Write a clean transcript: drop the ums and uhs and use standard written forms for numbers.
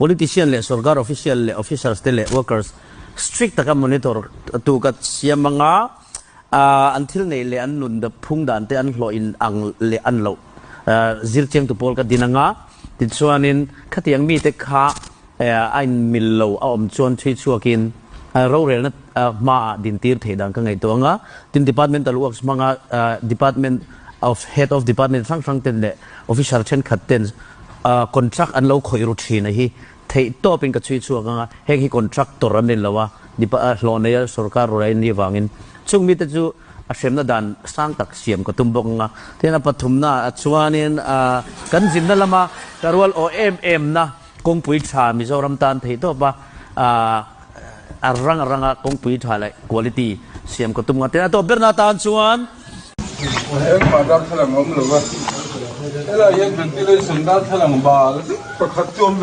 Politician leh sorkar official leh officers te leh workers strict taka monitor tu ka siam anga an thil neih leh an nun phung dan te an hlawh in ang leh an loh zirchiang tu pawl ka din anga tichuanin khatiang mite kha a in mil lo a awm chuan chhui chhuakin rorelna hmaah dintir theih dan ka ngaihtuah anga tin departmental works hmanga department of head of department hrang hrang ten leh officer thenkhat ten contract an lo khawih ru thin a hi theih tawpin ka chhui chhuak anga heng hi contractor an ni lo a hlawh neia sorkar rawih an nih avangin chung mite chu a hremna dan sang tak siam ka tum bawk anga tin a pathumna ah chuanin kan zinna lama ka rual aw em em na kawngpui tha Mizoram tan theih tawp a a rang a ranga kawngpui tha leh quality siam ka tum anga tin a tawp berna atan chuan. Engmah darthlalang a awm lo va, helai hian ventilation darthlalang bal pakhat chu a awm ve.